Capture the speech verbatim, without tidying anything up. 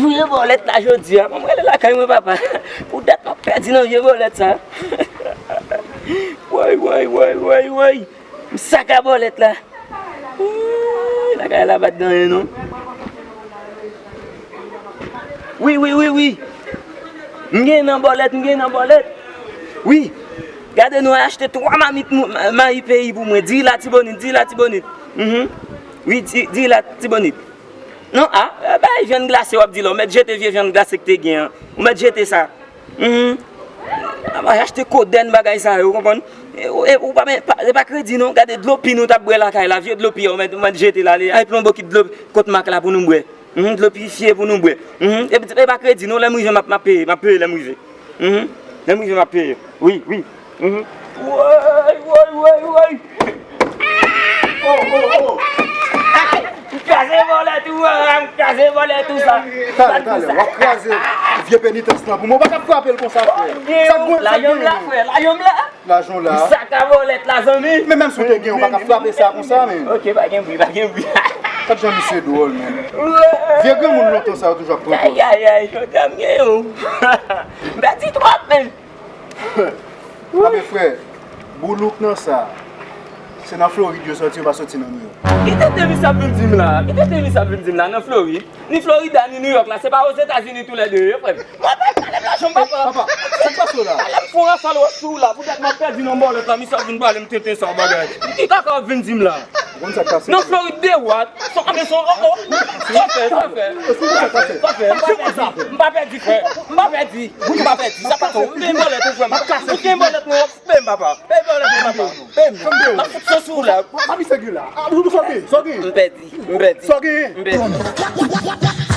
Vye bòlèt la jodi a, ban m rele lakay mwen papa. Pou dat m ap pèdi nan vye bòlèt sa. Woy, woy, woy, woy, woy. M saka bòlèt la. Woy, lakay la pa t gen anyen non. Wi, wi, wi, wi. M gen nan bòlèt, m gen nan bòlèt. Wi. Gade nou achte twa mamit mou- ma- mayi peyi pou mwen. Diri Latibonit, diri Latibonit. Mhm. Wi, di- diri Latibonit. Non, a, e, bay vyann glase w ap di la. Ou mèt jete vye vyann glase k te gen an. Ou mèt jete sa. Mhm. A, bay achte kodèn bagay sa yo, ou konprann? E, ou, e, ou pa, men, pa, se pa kredi non. Gade dlo pi nou t ap bwè lakay la. Vye dlo pi a, ou mèt, ou mèt jete l ale. Ay pran yon bokit dlo kot mak la pou nou bwè. Mhm, dlo pirifye pou nou bwè. Mhm, e, e pa kredi non, lè m rive m ap, m ap peye, m ap peye lè m rive. Mhm, lè m rive m ap peye. Wi, wi. Mhm. Woy, woy, woy, woy. Oh, oh, oh. M kraze vòlè tou, ah, m kraze vòlè tou sa. Talè, talè, w ap kraze vye penitans lan pou mwen. Ou pa ka frape l konsa, frè. Sa k gen, sa k gen, la, frè, la, yon la. Lajan w la. M saka bòlèt la, zanmi. Men menm si w te gen, ou pa ka frape sa konsa, men. Ok, pa gen bri, pa gen bri. Gad jan misye dwòl, men. Vye granmoun lontan sa yo toujou ap pran pòz. Ay, ay, ay, jodi a m gen yon. M pèdi twòp, men. Anben, frè, boulouk nan sa. Se nan Florid yo soti, yo pa soti nan Nouyòk. Ki tenten misye ap vin di m la? Ki tenten misye ap vin di m la nan Florid? Ni Florida, ni New York la, se pa Ozetazini toulède yo ye, frè m. Mwen pa pale m lajan m, papa. Papa, sa k pase w la? Talè m fè yon rafal wòch sou ou la, poutèt m ap pèdi nan bòlèt la, misye ap vin pale m tenten sa bagay. Ki kaka w ap vin di m la? Ou konn sa k pase? Nan Florid de wat, son, anben son, oh, oh. Sa w fè, sa w fè. Sa w fè, sa w fè. M pa pèdi, m pa pèdi, frè. M pa pèdi, m pa pèdi. Sa pa fè, m gen bòlèt ou, frè m. M gen bòlèt mwen, w ap peye m, papa. Peye bòlèt mwen, papa. Peye m. M ap fout sos sou ou la. Pa misye gen la. Ah, ou sa gen? Sa gen? M pèdi, m pèdi. Sa gen? M pèdi.